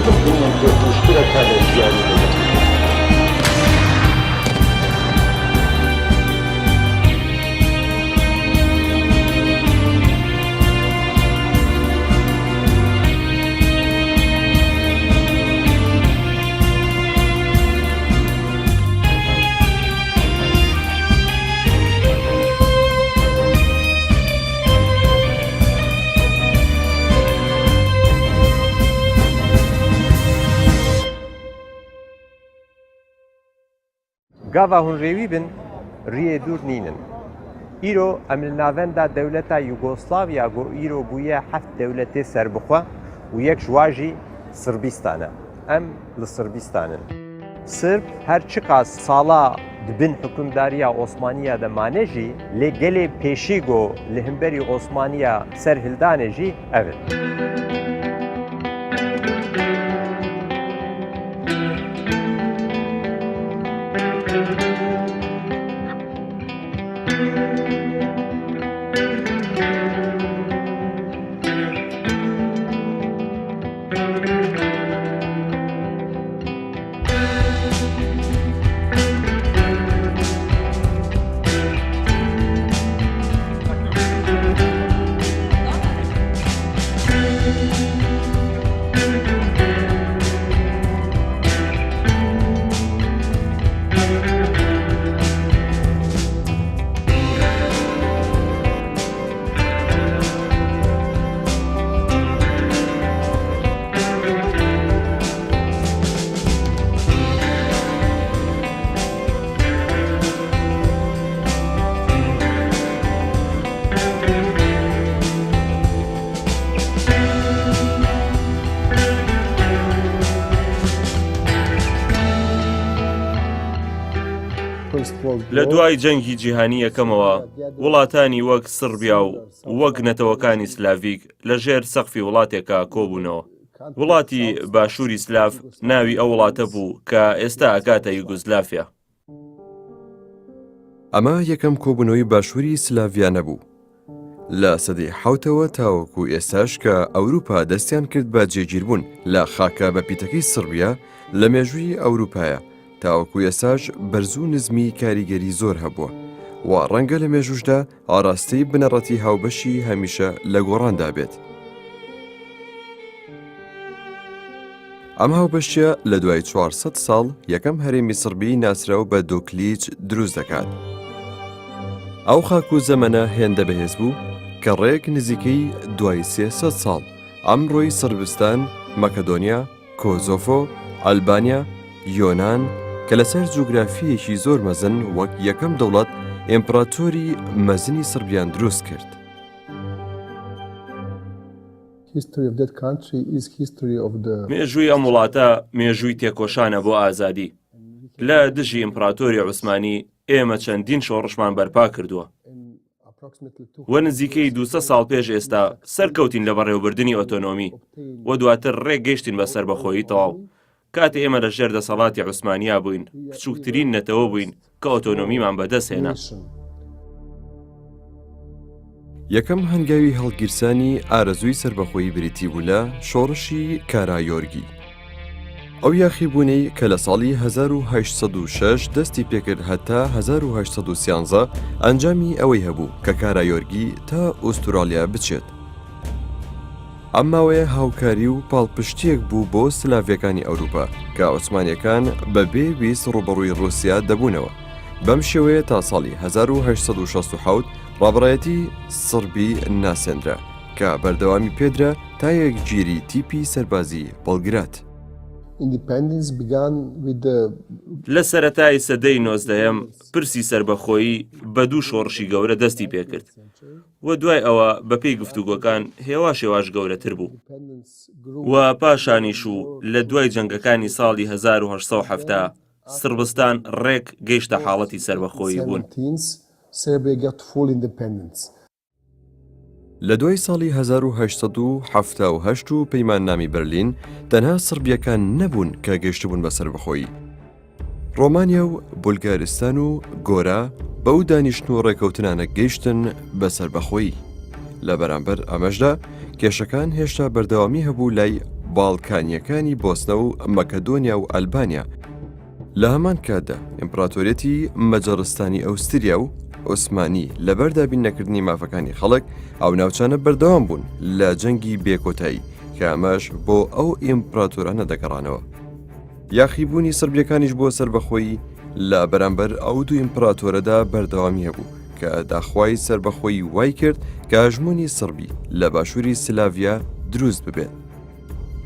ببینن کە وشترەکە لە ژیانی دەدەن. Gava hûn rêwî bin, riyê dûr nînin. Îro em li navenda dewleta Yugoslavya ku îro bûye heft dewletê serbixwe û yek ji wa jî Sirbîstan e. Em li Sirbîstan in. Sirb her çiqas sala di bin hikûmdariya Osmaniya de mane jî lê gelê pêşî ku li himberî Osmaniya ser hildanê jî ev in. لە دوای جەنگی جیهانی یەکەمەوە وڵاتانی وەک سڕبیا و وەک نەتەوەکانی سلاڤیک لە ژێر سەقفی وڵاتێکا کۆبوونەوە. وڵاتی باشووری سلاڤ ناوی ئەو وڵاتە بوو کە ئێستا ئەکاتە یوگۆسلافیا. ئەمە یەکەم کۆبوونەوەی باشووری سلاڤیا نەبوو. لە سەدەی حەوتەوە تاوەکو ئێستاش کە ئەوروپا دەستیان کرد بە جێگیربوون لە خاکە بەپیتەکەی سڕبیا لە مێژووی ئەوروپایە تاوەکو ئێستاش بەرز و نزمی کاریگەری زۆر هەبووە و ڕەنگە لە مێژووشدا ئاراستەی بنەڕەتی هاوبەشی هەمیشە لە گۆڕاندا بێت. ئەم هاوبەشیە لە دوای 400 ساڵ یەکەم هەرێمی سڕبی ناسراو بە دۆکلیچ دروست دەکات. ئەو خاک و زەمەنە هێندە بەهێز بوو کە ڕێک نزیکەی دوای 300 ساڵ ئەمڕۆی سڕبستان، مەکەدۆنیا، کۆزۆڤۆ، ئەلبانیا، یۆنان کە لەسەر جوگرافییەکی زۆر مەزن وەک یەکەم دەوڵەت ئیمپڕاتۆری مەزنی سڕبیان دروست کرد. مێژووی ئەم وڵاتە مێژووی تێکۆشانە بۆ ئازادی. لە دژی ئیمپڕاتۆری عوسمانی ئێمە چەندین شۆڕشمان بەرپا کردووە. و نزیکەی 200 ساڵ پێش ئێستا سەرکەوتین لە بەڕێوەبردنی ئۆتۆنۆمی و دواتر ڕێک گەیشتین بە سەربەخۆیی تەواو. کاتێ ئێمە لە ژێر دەسەڵاتی عوسمانیا بووین، بچووکترین نەتەوە بووین کە ئۆتۆنۆمیمان بەدەست هێنا. یەکەم هەنگاوی هەڵگیرسانی ئارەزووی سەربەخۆیی بریتی بوو لە شۆڕشی کارایۆرگی. ئەو یاخیبوونەی کە لە ساڵی 1806 دەستی پێکرد هەتا 1813 ئەنجامی ئەوەی هەبوو کە کارایۆرگی تا ئوسترالیا بچێت. ئەم ماوەیە هاوکاری و پاڵپشتییەک بوو بۆ سلاڤیەکانی ئەوروپا کە عوسمانیەکان بە بێ ویست ڕووبەڕووی ڕووسیا دەبوونەوە. بەم شێوەیە تا ساڵی 1867 ڕابەرایەتی سڕبی ناسێنرا کە بەردەوامی پێدرا تا یەکگیری تیپی سەربازی بەڵگراد. لە سەرەتای سەدەی نۆزدەیەم پرسی سەربەخۆیی بە دوو شۆڕشی گەورە دەستی پێکرد و دوای ئەوە بەپێی گفتوگۆکان هێواش هێواش گەورەتر بوو و پاشانیش و لە دوای جەنگەکانی ساڵی 1870 سڕبستان ڕێک گەیشتە حاڵەتی سەربەخۆیی بوون. لە دوای ساڵی 1878 و پەیماننامی بەرلین تەنها سڕبییەکان نەبوون کە گەیشتبوون بە سەربەخۆیی. ڕۆمانیا و بولگارستان و گۆرا بەو دانیشتن و ڕێکەوتنانە گەیشتن بە سەربەخۆیی. لە بەرامبەر ئەمەشدا کێشەکان هێشتا بەردەوامی هەبوو لای. باڵکانییەکانی بۆسنە و مەکەدۆنیا و ئەلبانیا. لە هەمان کاتدا ئیمپراتۆریەتی مەجەڕستانی ئەوستریا و عوسمانی لەبەر دابین نەکردنی مافەکانی خەڵک ئەو ناوچانە بەردەوام بوون لە جەنگی بێکۆتایی کە ئەمەش بۆ ئەو ئیمپراتۆرانە دەگەڕانەوە. یاخیبوونی سڕبیەکانیش بۆ سەربەخۆیی لە بەرامبەر ئەو دوو ئیمپراتۆرەدا بەردەوامی هەبوو کە داخوای سەربەخۆیی وای کرد کە هەژموونی سڕبی لە باشووری سلاڤیا دروست ببێت.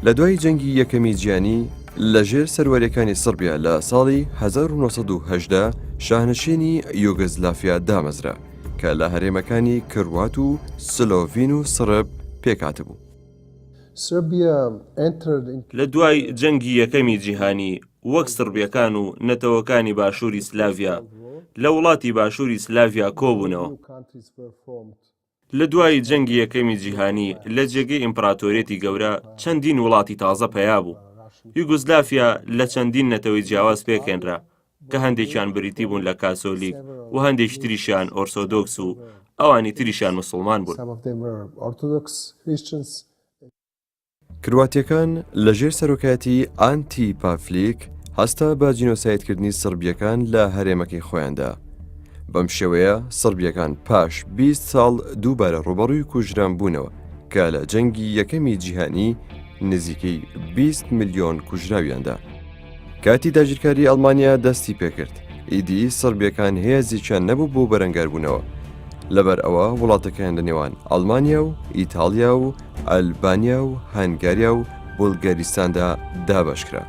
لە دوای جەنگی یەکەمی جیهانی لە ژێر سەروەریەکانی سڕبیا لە ساڵی 1918 شاهنشینی یوگۆسلافیا دامەزرا کە لە هەرێمەکانی کروات و سلۆڤین و سڕب پێکهاتبوو. لە دوای جەنگی یەکەمی جیهانی وەک سڕبیەکان و نەتەوەکانی باشووری سلاڤیا لە وڵاتی باشووری سلاڤیا کۆبوونەوە. لە دوای جەنگی یەکەمی جیهانی لە جێگەی ئیمپراتۆریەتی گەورە چەندین وڵاتی تازە پەیا بوو. یوگوزلافیا لە چەندین نەتەوەی جیاواز پێکهێنرا کە هەندێکیان بریتی بوون لە کاسۆلیک و هەندێکی تریشیان ئۆرسۆدۆکس و ئەوانی تریشیان موسڵمان بوون. کرواتیەکان لە ژێر سەرۆکایەتی ئانتی پافلیک هەستا بە جینۆسایدکردنی سڕبیەکان لە هەرێمەکەی خۆیاندا. بەم شێوەیە سڕبیەکان پاش 20 ساڵ دووبارە ڕووبەڕووی کوژران بوونەوە کە لە جەنگی یەکەمی جیهانی نزیکەی 20 ملیۆن کوژراویاندا. کاتی داگیرکاری ئەڵمانیا دەستی پێکرد، ئیدی سڕبیەکان هێزێکیان نەبوو بۆ بەرەنگاربوونەوە. لەبەر ئەوە وڵاتەکەیان لە نێوان ئەڵمانیا و ئیتاڵیا و ئەلبانیا و هەنگاریا و بولگەریستاندا دابەشکرا.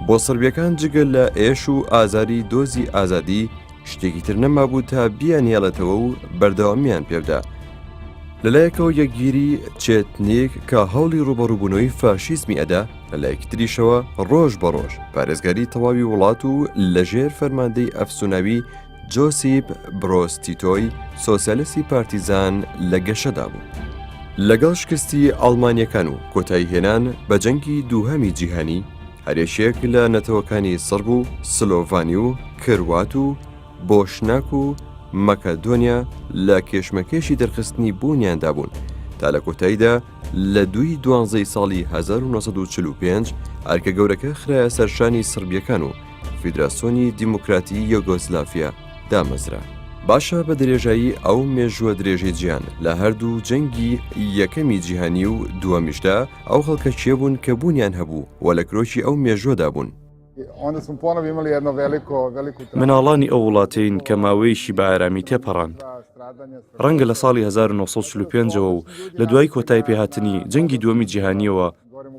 بۆ سڕبیەکان جگە لە ئێش و ئازاری دۆزی ئازادی شتێکی تر نەمابوو تا بیانهێڵێتەوە و بەردەوامیان پێبدا. لەلایەکەوە یەکگیری چێتنیک کە هەوڵی ڕووبەڕووبوونەوەی فاشیزمی ئەدا، لەلایەکی تریشەوە ڕۆژ بە ڕۆژ پارێزگاری تەواوی وڵات و لەژێر فەرماندەی ئەفسوناوی جۆسیپ برۆز تیتۆی سۆسیالیستی پارتیزان لە گەشەدا بوو. لەگەڵ شکستی ئەڵمانیەکان و کۆتایی هێنان بە جەنگی دووهەمی جیهانی، هەریەکێک لە نەتەوەکانی سڕب و سلۆڤانی و کروات و بۆشناک و مەکەدۆنیا لە کێشمەکێشی دەرخستنی بوونیاندا بوون تا لە کۆتاییدا لە دووی دوانزەی ساڵی 1945 ئەرکە گەورەکە خرایە سەر شانی سڕبیەکان و فیدراسۆنی دیموکراتی یۆگۆسلافیا دامەزرا. باشە بە درێژایی ئەو مێژووە درێژەی جیهان لە هەردوو جەنگی یەکەمی جیهانی و دووەمیشدا ئەو خەڵکە کێ بوون کە بوونیان هەبوو و لە کرۆکی ئەو مێژووەدا بوون؟ مناڵانی ئەو وڵاتەین کە ماوەیەکی بە ئارامی تێپەڕاند. ڕەنگە لە ساڵی 1945 ەوە و لە دوای کۆتای پێهاتنی جەنگی دووەمی جیهانییەوە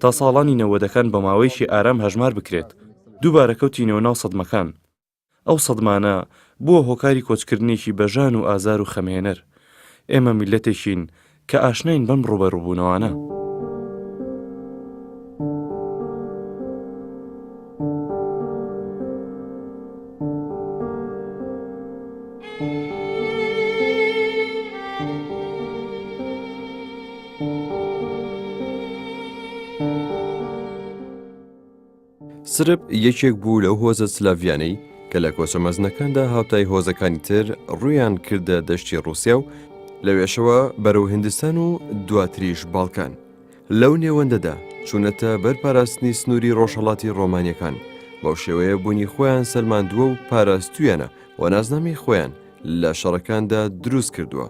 تا ساڵانی نەوەدەکان بە ماوەیەکی ئارام هەژمار بکرێت، دووبارە کەوتینەوە ناو سەدمەکان. ئەو سەدمانە بووە هۆکاری کۆچکردنێکی بە ژان و ئازار و خەمهێنەر. ئێمە میللەتێکین کە ئاشناین بەم ڕووبەرووبوونەوانە. سرب یەکێک بوو لەو هۆزە سلاڤیانەی کە لە کۆچە مەزنەکاندا هاوتای هۆزەکانی تر ڕوویان کردە دەشتی ڕووسیا و لەوێشەوە بەرەو هندستان و دواتریش باڵکان. لەو نێوەندەدا چوونەتە بەر پاراستنی سنووری ڕۆژهەڵاتی ڕۆمانیەکان، بەو شێوەیە بوونی خۆیان سەلماندووە و پاراستوویانە و نازنامی خۆیان لە شەڕەکاندا دروست کردووە.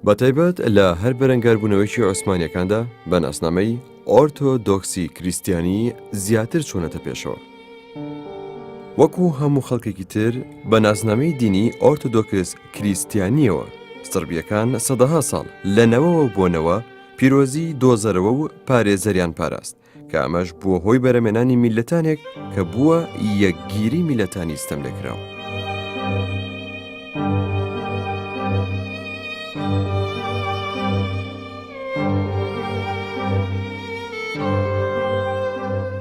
بەتایبەت لە هەر بەرەنگاربوونەوەیەکی عوسمانییەکاندا بە ناسنامەی ئۆرتۆدۆکسی کریستیانی زیاتر چوونەتە پێشەوە. وەکو هەموو خەڵکێکی تر بە ناسنامەی دینی ئۆرتۆدۆکس کریستیانییەوە، سڕبییەکان سەدەها ساڵ لە نەوەوە بۆ نەوە پیرۆزیی دۆزەرەوە و پارێزەریان پاراست. کە ئەمەش بووە هۆی بەرەمێنانی میللەتانێک کە بووە یەکگیری میللەتانی ستەملێکراو.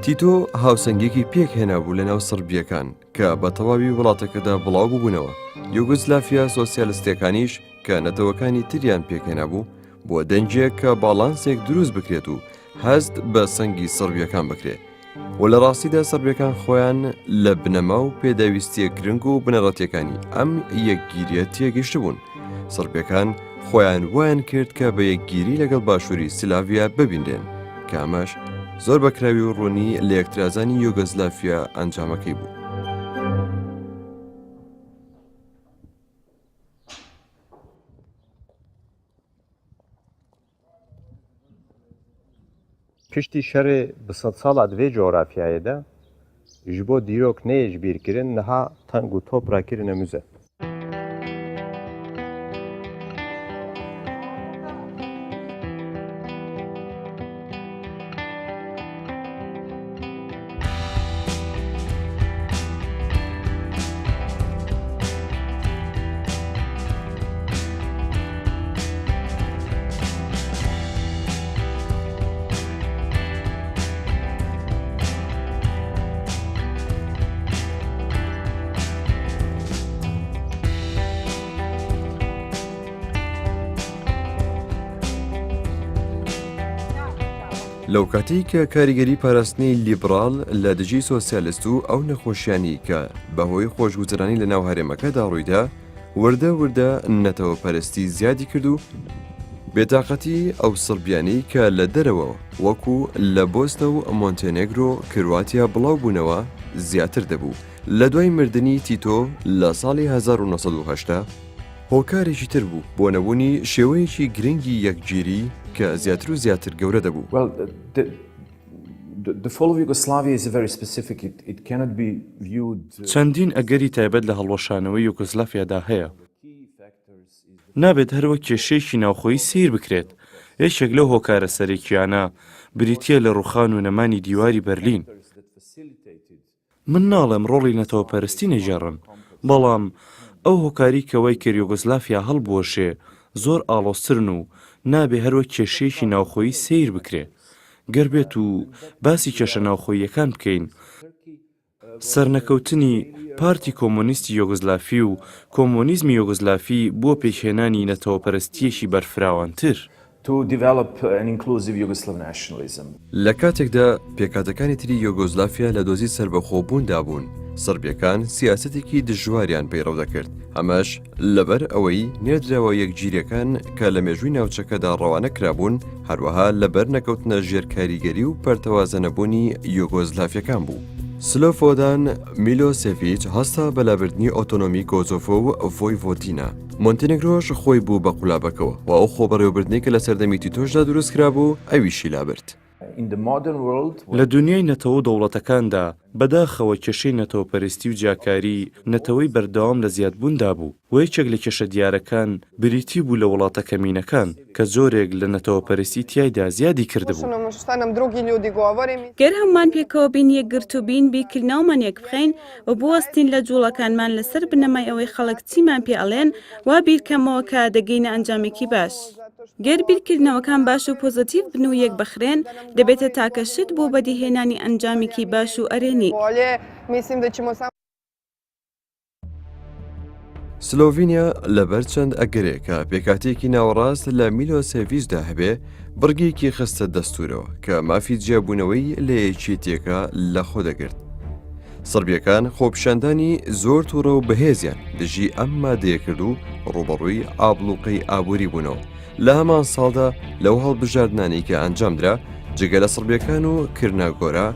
تیتۆ هاوسەنگیەکی پێکهێنابوو لەناو سڕبییەکان کە بە تەواوی وڵاتەکەدا بڵاو ببوونەوە، یوگۆسلافیا سۆسیالستیەکانیش کە نەتەوەکانی تریان پێکهێنابوو، بووە دەنگێک کە باڵانسێک دروست بکرێت و هەست بە سەنگی سڕبیەکان بکرێ و لە ڕاستیدا سڕبیەکان خۆیان لە بنەما و پێداویستیە گرنگ و بنەڕەتیەکانی ئەم یەکگیریە تێگەشتبوون. سڕبیەکان خۆیان وایان کرد کە بە یەکگیری لەگەڵ باشووری سلاڤیا ببینرێن کە ئەمەش. زۆر بە کراوی و ڕوونی لەیەکترازانی یۆگۆسلافیا ئەنجامەکەی بوو. Piştî şerê bi sedsala di vê coğrafyayê de ji bo dîrok neyê ji bîr kirin niha teng û top rakirine muze. لەو کاتەی کە کاریگەری پاراستنی لیبڕاڵ لە دژی سۆسیالست و ئەو نەخۆشیانەی کە بەهۆی خۆشگوزەرانی لەناو هەرێمەکەدا ڕوویدا، وردە وردە نەتەوەپەرستی زیادی کرد و بێتاقەتی ئەو سڕبیانەی کە لە دەرەوە وەکو لە بۆسنە و مۆنتێنێگرۆ کرواتیا بڵاو بوونەوە زیاتر دەبوو. لە دوای مردنی تیتۆ لە ساڵی 1980، هۆکارێکی تر بوو بۆ نەبوونی شێوەیەکی گرنگی یەکگیری کە زیاتر و زیاتر گەورە دەبوو. چەندین ئەگەری تایبەت لە هەڵوەشانەوەی یۆگۆسلافیادا هەیە. نابێت هەر وەک کێشەیەکی ناوخۆیی سەیر بکرێت. یەکێک لەو هۆکارە سەرەکییانە بریتییە لە ڕووخان و نەمانی دیواری بەرلین. من ناڵێم ڕۆڵی نەتەوەپەرستی نەگێڕن، بەڵام ئەو هۆکاری کە وای کرد یۆگۆسلافیا هەڵبوەشێ زۆر ئاڵۆزترن و نابێ هەر وەک کێشەیەکی ناوخۆیی سەیر بکرێ. گەر بێت و باسی کێشە ناوخۆییەکان بکەین، سەرنەکەوتنی پارتی کۆمۆنیستی یۆگۆسلافی و کۆمۆنیزمی یۆگۆسلافی بووە پێکهێنانی نەتەوەپەرستییەکی بەرفراوانتر. To develop an inclusive Yugoslav nationalism. لە کاتێکدا پێکهاتەکانی تری یۆگۆزلافیا لە دۆزی سەربەخۆبووندا بوون، سڕبیەکان سیاسەتێکی دژواریان پەیڕەو دەکرد، ئەمەش لەبەر ئەوەی نێردراوە یەکگیرەکان کە لە مێژووی ناوچەکەدا ڕەوانە کرابوون، هەروەها لەبەر نەکەوتنە ژێر کاریگەری و پەرتەوازەنەبوونی یۆگۆزلافیەکان بوو. سلۆفۆدان میلۆسێڤیچ هەستا بە لابردنی ئۆتۆنۆمی کۆزۆڤۆ و ڤۆیڤۆدینا. مۆنتێنێگرۆش خۆی بوو بە قولابەکەوە و ئەو خۆبەڕێوەبردنەی کە لە سەردەمی تیتۆشدا دروست کرابوو، ئەویشی لابرد. لە دونیای نەتەوە و دەوڵەتەکاندا، بەداخەوە کێشەی نەتەوەپەرستی و جیاکاری نەتەوەی بەردەوام لە زیادبووندا بوو و یەکێک لە کێشە دیارەکان بریتی بوو لە وڵاتە کەمینەکان کە جۆرێک لە نەتەوەپەرستی تیایدا زیادی کردبوو. گەر هەموومان پێکەوە بین، یەکگرتوو بین، بیرکردنەوەمان یەکبخەین، و بوەستین لە جوڵەکانمان لەسەر بنەمای ئەوەی خەڵک چیمان پێ ئەڵێن، وا بیرکەمەوە کە دەگەینە ئەنجامێکی باش. گەر بیرکردنەوەکان باش و پۆزەتیڤ بن و یەکبخرێن، دەبێتە تاکە شت بۆ بەدیهێنانی ئەنجامێکی باش و ئەرێنی. سلۆڤینیا لەبەر چەند ئەگەرێک کە پێکهاتەیەکی ناوەڕاست لە میلۆسێڤیچدا هەبێ، بڕگەیەکی خستە دەستوورەوە کە مافی جیابوونەوەی لە یەکێتییەکە لەخۆ دەگرت. سڕبییەکان خۆپیشاندانی زۆر تووڕە و بەهێزیان دژی ئەم مادەیە کرد و ڕووبەڕووی ئابڵوقەی ئابووری بوونەوە. لە هەمان ساڵدا لەو هەڵبژاردنانەی کە ئەنجامدرا، جگە لە سڕبییەکان و کرناگۆرا،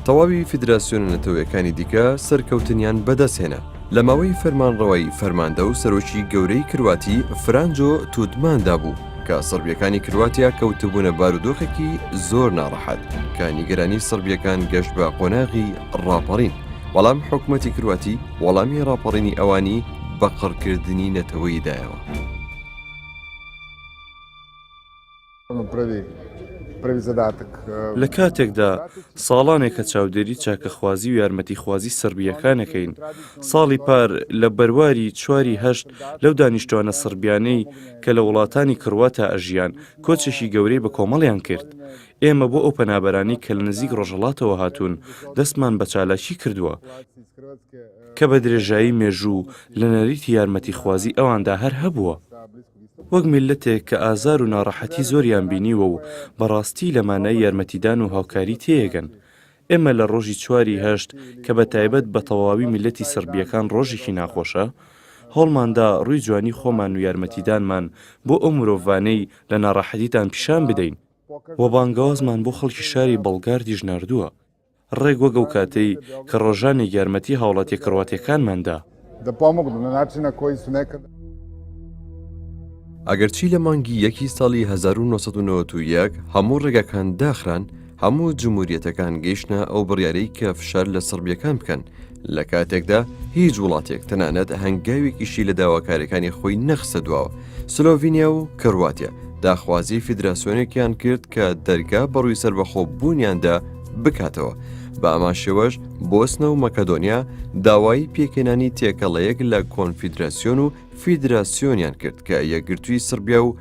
تەواوی فیدراسیۆنە نەتەوەیەکانی دیکە سەرکەوتنیان بەدەستهێنا. لە ماوەی فەرمانڕەوایی فەرماندە و سەرۆکی گەورەی کرواتی فرانجۆ تودماندا بوو کە سڕبییەکانی کرواتیا کەوتبوونە بارودۆخێکی زۆر ناڕەحەت کە نیگەرانی سڕبییەکان گەشت بە قۆناغی ڕاپەڕین، بەڵام حکومەتی کرواتی وەڵامی ڕاپەڕینی ئەوانی بە قڕکردنی نەتەوەیی دایەوە. لە کاتێکدا ساڵانێکە چاودێری چاکەخوازی و یارمەتیخوازی سڕبییەکان ئەکەین، ساڵی پار لە بەرواری چواری هەشت لەو دانیشتوانە سڕبیانەی کە لە وڵاتانی کڕواتا ئەژیان کۆچێکی گەورەی بە کۆمەڵیان کرد. ئێمە بۆ ئەو پەنابەرانەی کە لە نزیک ڕۆژهەڵاتەوە هاتوون دەستمان بە چالاکی کردووە کە بە درێژایی مێژوو لە نەریتی یارمەتیخوازی ئەواندا هەر هەبووە. وەک میللەتێک کە ئازار و ناڕەحەتی زۆریان بینیوە و بە ڕاستی لە مانای یارمەتیدان و هاوکاری تێیەگەن. ئێمە لە ڕۆژی چواری هەشت کە بە تایبەت بە تەواوی میللەتی سڕبییەکان ڕۆژێکی ناخۆشە، هەوڵمان دا ڕووی جوانی خۆمان و یارمەتیدانمان بۆ ئەو مرۆڤانەی لە ناڕەحەتیدان پیشان بدەین. و بانگەوازمان بۆ خەڵکی شاری بەڵگاردیش ناردووە، ڕێک وەک ئەو کاتەی کە ڕۆژانێک یارمەتی هاوڵاتیە کڕواتیەکانمان دا. ئەگەرچی لە مانگی یەکی ساڵی 1991 هەموو ڕێگاکان داخران، هەموو جمهوریەتەکان گەیشتنە ئەو بڕیارەی کە فشار لە سڕبیەکان بکەن، لە کاتێکدا هیچ وڵاتێک تەنانەت هەنگاوێکیشی لە داواکاریەکانی خۆی نەخستە دواوە، سلۆڤینیا و کرواتیا داخوازی فیدراسیۆنێکیان کرد کە دەرگا بەڕووی سەربەخۆ بوونیاندا بکاتەوە، بە هەمان شێوەش بۆسنە و مەکەدۆنیا داوای پێکهێنانی تێکەڵەیەک لە کۆنفیدراسیۆن و فیدراسیۆنیان کرد کە یەکگرتووی سڕبیا و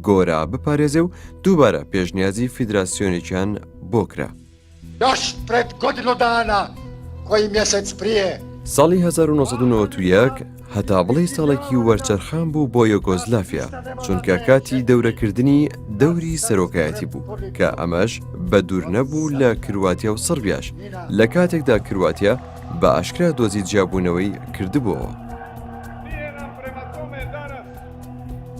گۆرا بپارێزێ و دووبارە پێشنیازی فیدراسیۆنێکیان بۆ کرا. Još pred godinu dana, koji mjesec prije. ساڵی 1991 هەتا بڵێی ساڵێکی وەرچەرخان بوو بۆ یۆگۆزلافیا، چونکە کاتی دەورەکردنی دەوری سەرۆکایەتی بوو، کە ئەمەش بە دوور نەبوو لە کرواتیا و سڕبیاش، لە کاتێکدا کرواتیا بە ئاشکرا دۆزی جیابوونەوەی کردبووەوە.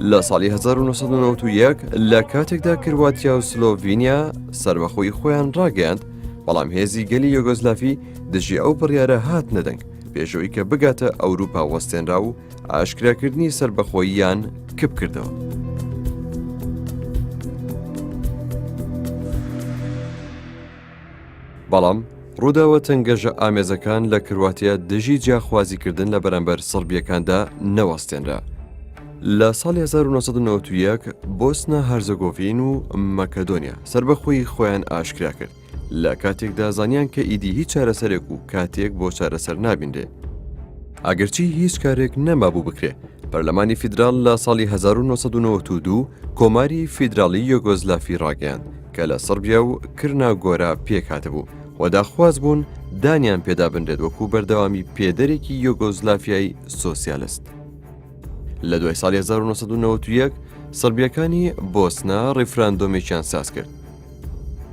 لە ساڵی 1991 لە کاتێکدا کرواتیا و سلۆڤینیا سەربەخۆی خۆیان ڕاگەیاند، بەڵام هێزی گەلی یۆگۆسلافی دژی ئەو بڕیارە هاتنە دەنگ، پێش ئەوەی کە بگاتە ئەوروپا وەستێنرا و ئاشکراکردنی سەربەخۆییان کپ کردەوە. بەڵام ڕووداوە تەنگەژە ئامێزەکان لە کرواتیا دژی جیاخوازیکردن لە بەرامبەر سڕبییەکاندا نەوەستێنرا. لە ساڵی 1991 بۆسنە هەرزەگۆڤین و مەکەدۆنیا سەربەخۆیی خۆیان ئاشکرا کرد، لە کاتێکدا زانیان کە ئیدی هیچ چارەسەرێک و کاتێک بۆ چارەسەر نابینرێ. ئەگەرچی هیچ کارێک نەمابوو بکرێ، پەرلەمانی فیدراڵ لە ساڵی 1992 کۆماری فیدراڵی یۆگۆزلافی ڕاگەیاند کە لە سڕبیا و کرنا گۆرا پێکهاتبوو و داخواز بوون دانیان پێدا بنرێت وەکو بەردەوامی پێدەرێکی یۆگۆزلافیای سۆسیالست. لە دوای ساڵی 1991 سڕبیەکانی بۆسنە ڕیفراندۆمێکیان ساز کرد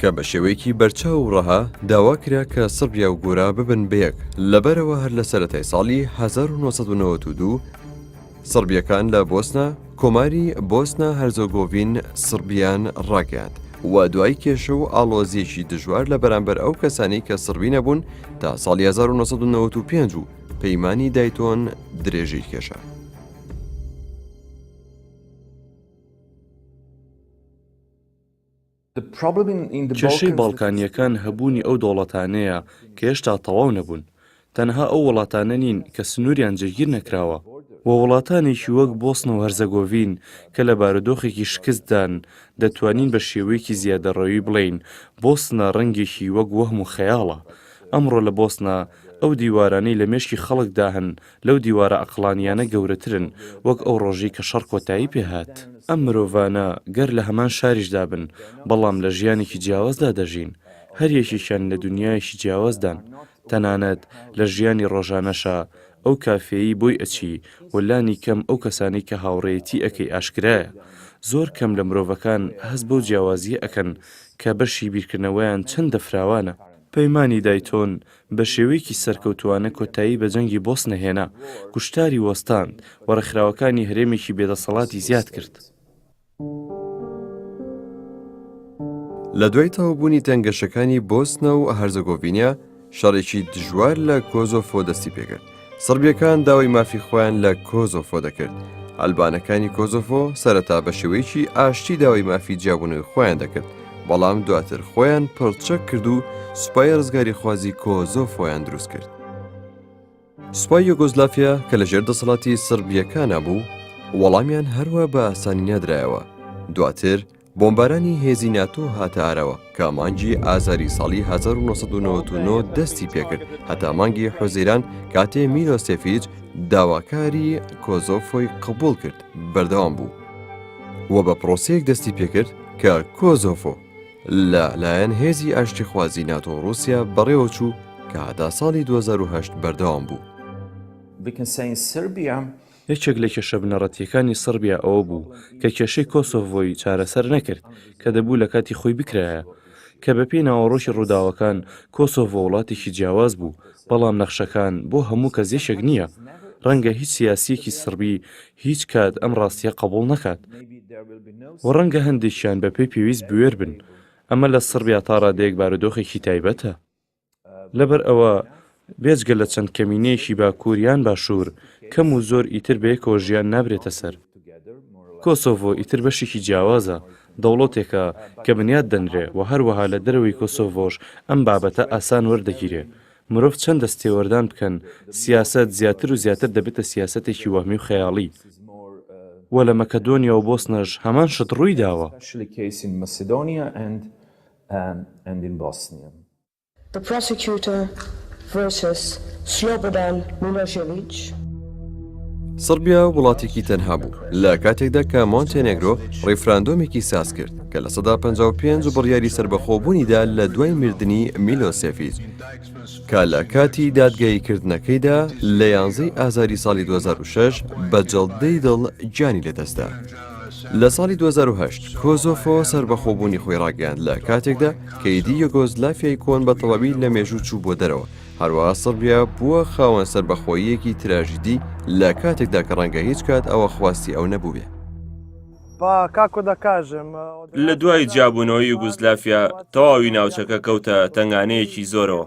کە بە شێوەیەکی بەرچاو و ڕەها داوا کرا کە سڕبیا و گۆرا ببن بە یەک، لەبەرئەوە هەر لە سەرەتای ساڵی 1992 سڕبیەکان لە بۆسنە کۆماری بۆسنە هەرزۆگۆڤین سڕبیان ڕاگەیاند و دوای کێشە و ئاڵۆزییەکی دژوار لە بەرامبەر ئەو کەسانەی کە سڕبی نەبوون تا ساڵی 1995 و پەیمانی دایتۆن درێژەی کێشا. کێشەی باڵکانییەکان هەبوونی ئەو دەوڵەتانەیە کە هێشتا تەواو نەبوون. تەنها ئەو وڵاتانە نین کە سنووریان جێگیر نەکراوە و وڵاتانێکی وەک بۆسنە و هەرزەگۆڤین کە لە بارودۆخێکی شکستدان، دەتوانین بە شێوەیەکی زیادەڕەوی بڵێین بۆسنە ڕەنگێکی وەک وەهم و خەیاڵە. ئەمڕۆ لە بۆسنە ئەو دیوارانەی لە مێشکی خەڵکدا هەن لەو دیوارە عەقڵانییانە گەورەترن وەک ئەو ڕۆژەی کە شەڕ کۆتایی پێ هات. ئەم مرۆڤانە گەر لە هەمان شاریشدا بن، بەڵام لە ژیانێکی جیاوازدا دەژین. هەر یەکێکیان لە دونیایەکی جیاوازدان. تەنانەت لە ژیانی ڕۆژانەشا ئەو کافێیەی بۆی ئەچی و لانی کەم ئەو کەسانەی کە هاوڕێیەتی ئەکەی ئاشکرایە. زۆر کەم لە مرۆڤەکان هەست بەو جیاوازییە ئەکەن کە بەشی بیرکردنەوەیان چەندە فراوانە. پەیمانی دایتۆن بە شێوەیەکی سەرکەوتووانە کۆتایی بە جەنگی بۆسنە هێنا، کوشتاری وەستاند و ڕێکخراوەکانی هەرێمێکی بێدەسەڵاتی زیاد کرد. لە دوای تەواوبوونی تەنگەشەکانی بۆسنە و هەرزەگۆڤینیا، شەڕێکی دژوار لە کۆزۆفۆ دەستی پێکرد. سڕبییەکان داوای مافی خۆیان لە کۆزۆفۆ دەکرد. ئەلبانەکانی کۆزۆفۆ سەرەتا بە شێوەیەکی ئاشتی داوای مافی جیابوونەوەی خۆیان دەکرد، بەڵام دواتر خۆیان پڕچەک کرد و سوپای ڕزگاریخوازی کۆزۆفۆیان دروست کرد. سوپای یۆگۆزلافیا کە لەژێر دەسەڵاتی سڕبییەکانا بوو، وەڵامیان هەروا بە ئاسانی نەدرایەوە. دواتر بۆمبارانی هێزی ناتۆ هاتە ئاراوە کە مانگی ئازاری ساڵی 1999 دەستی پێکرد هەتا مانگی حوزەیران کاتێ میلۆسێفیچ داواکاری کۆزۆفۆی قبوڵ کرد بەردەوام بوو و بە پرۆسەیەک دەستی پێکرد کە کۆزۆفۆ لە لایەن هێزی ئاشتیخوازی ناتۆ ڕووسیا بەڕێوەچوو کە هەتا ساڵی 2008 بەردەوام بوو. یەکێک لە کێشە بنەڕەتییەکانی سڕبیا ئەوە بوو کە کێشەی کۆسۆڤۆی چارەسەر نەکرد کە دەبوو لە کاتی خۆی بکرایە. کە بەپێی ناوەڕۆکی ڕووداوەکان کۆسۆڤۆ وڵاتێکی جیاواز بوو، بەڵام نەخشەکان بۆ هەموو کەس یەکێک نییە. ڕەنگە هیچ سیاسییەکی سڕبی هیچ کات ئەم ڕاستییە قبوڵ نەکات و ڕەنگە هەندێکیان بەپێی پێویست بوێر بن. ئەمە لە سڕبیا تا ڕادەیەک بارودۆخێکی تایبەتە. لەبەر ئەوە بێجگە لە چەند کەمینەیەکی باکوور یان باشوور، کەم و زۆر ئیتر بەیەکەوە ژیان نابرێتە سەر. کۆسۆڤۆ ئیتر بەشێکی جیاوازە، دەوڵەتێکە کە بنیات دەنرێ و هەروەها لە دەرەوەی کۆسۆڤۆش ئەم بابەتە ئاسان وەردەگیرێ. مرۆڤ چەند دەستێوەردان بکەن، سیاسەت زیاتر و زیاتر دەبێتە سیاسەتێکی وەهمی و خەیاڵی. و لە مەکەدۆنیا و بۆسنەش هەمان شت ڕووی داوە. The Prosecutor versus Slobodan Milošević. سڕبیا وڵاتێکی تەنها بوو لە کاتێکدا کە مۆنتێنێگرۆ ڕیفراندۆمێکی ساز کرد کە 55% بڕیاری سەربەخۆبوونیدا لە دوای مردنی میلۆسێفیچ کە لە کاتی دادگاییکردنەکەیدا لە یانزەی ئازاری ساڵی 2006 بە جەڵدەی دڵ گیانی لەدەستدا. لە ساڵی 2008 کۆزۆفۆ سەربەخۆبوونی خۆی ڕاگەیاند لە کاتێکدا کە ئیدی یۆگۆسلافیای کۆن بە تەواوی لە مێژوو چوو بۆ دەرەوە، هەروەها سڕبیا بووە خاوەن سەربەخۆییەکی تراژیدی لە کاتێکدا کە ڕەنگە هیچ کات ئەوە خواستی ئەو نەبووبێ. لە دوای جیابوونەوەی یوگوسلافیا تەواوی ناوچەکە کەوتە تەنگانەیەکی زۆرەوە.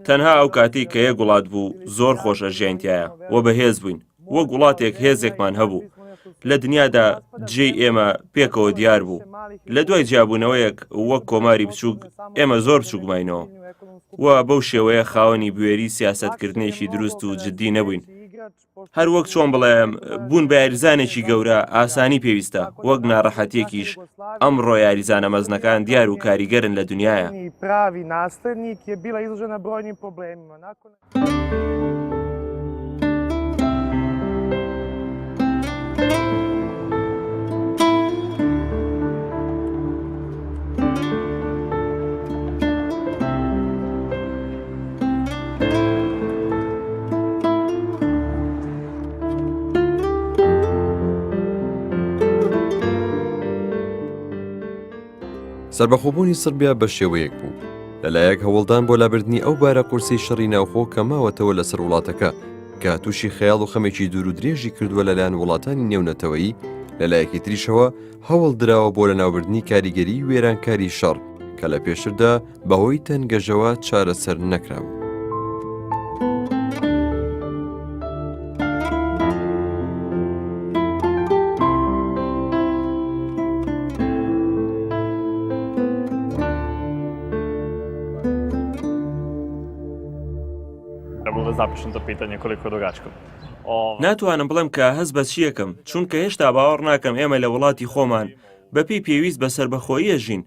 تەنها ئەو کاتەی کە یەک وڵات بوو زۆر خۆش ئەژیاین تیایا و بەهێز بووین. وەک وڵاتێک هێزێکمان هەبوو لە دنیادا جێی ئێمە پێکەوە دیار بوو لە دوای جیابوونەوەیەک وەک کۆماری بچووک ئێمە زۆر بچووکماینەوە و بەو شێوەیە خاوەنی بوێری سیاسەتکردنێکی دروست و جددی نەبووین هەر وەک چۆن بڵێم بوون بە یاریزانێکی گەورە ئاسانی پێویستە وەک ناڕەحەتیەکیش ئەمڕۆ یاریزانە مەزنەکان دیار و کاریگەرن لە دنیاە. سەربەخۆبوونی سڕبیا بە شێوەیەک بوو، لەلایەک هەوڵدان بۆ لابردنی ئەو بارە قورسەی شەڕی ناوخۆ کە ماوەتەوە لەسەر وڵاتەکە، کە تووشی خەیاڵ و خەمێکی دوور و درێژی کردووە لەلایەن وڵاتانی نێونەتەوەیی، لەلایەکی تریشەوە هەوڵ دراوە بۆ لەناوبردنی کاریگەریی وێرانکاری شەڕ کە لە پێشتردا بەهۆی تەنگەژەوە چارەسەر نەکرابوو. ناتوانم بڵێم کە هەست بە چییەکەم چونکە هێشتا باوەڕ ناکەم ئێمە لە وڵاتی خۆمان بەپێی پێویست بە سەربەخۆیی ئەژین.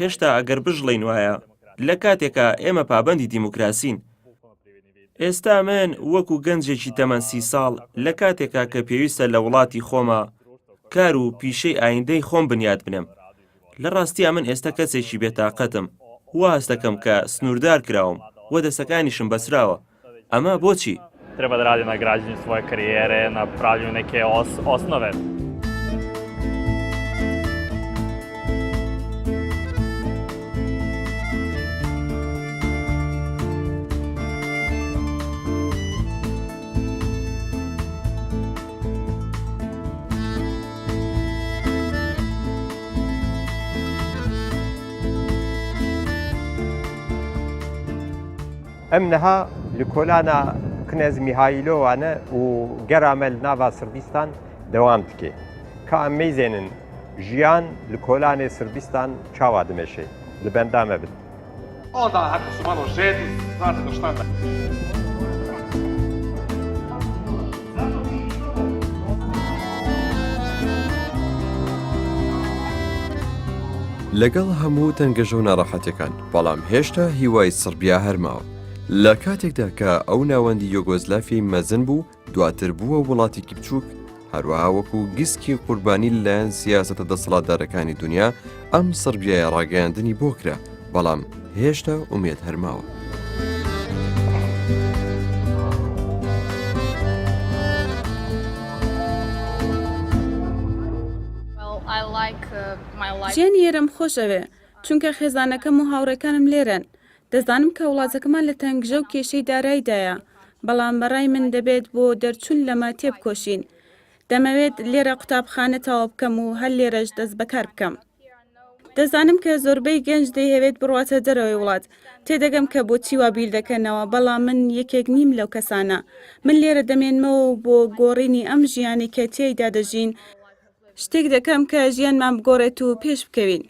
هێشتا ئەگەر بشڵێین وایە لە کاتێکا ئێمە پابەندی دیموکراسین. ئێستا من وەکو گەنجێکی تەمەن سی ساڵ لە کاتێکا کە پێویستە لە وڵاتی خۆما کار و پیشەی ئایندەی خۆم بنیات بنێم. لە ڕاستیا من ئێستا کەسێکی بێتاقەتم، وا هەست دەکەم کە سنووردار کراوم و دەستەکانیشم بەسراوە. ئەمە بۆچی؟ Treba da radi na građenju svoje karijere, na pravljenju neke os osnove. Em niha li kolana Knez Mihailowa ne û gera me li nava Sirbîstan dewam dike. Ka em meyzênin jiyan li kolanê Sirbîstan çawa dimeşe. Li benda me bin. Onda ako su malo žedni, znate do šta da... لەگەڵ هەموو تەنگەژە و ناڕەحەتیەکان، بەڵام هێشتا هیوای سڕبیا هەر ماوە. لە کاتێکدا کە ئەو ناوەندی یۆگۆزلافیای مەزن بوو، دواتر بووە وڵاتێکی بچووک، هەروەها وەکو گسکی قوربانی لەلایەن سیاسەتە دەسەڵاتدارەکانی دونیا، ئەم سڕبیایە ڕاگەیاندنی بۆ کرا، بەڵام هێشتا ئومێد هەر ماوە. ژیانی ئێرەم خۆش ئەوێ، چونکە خێزانەکەم و هاوڕێکانم لێرەن. دەزانم کە وڵاتەکەمان لە تەنگژە و کێشەی داراییدایە. بەڵام بەڕای من دەبێت بۆ دەرچوون لەمە تێبکۆشین. دەمەوێت لێرە قوتابخانە تەواو بکەم و هەر لێرەش دەست بەکار بکەم. دەزانم کە زۆربەی گەنج دەیهەوێت بڕواتە دەرەوەی وڵات. تێدەگەم کە بۆچی وا بیردەکەنەوە، بەڵام من یەکێک نیم لەو کەسانە. من لێرە دەمێنمەوە و بۆ گۆڕینی ئەم ژیانەی کە تیایدا دەژین، شتێک دەکەم کە ژیانمان بگۆڕێت و پێشبکەوین.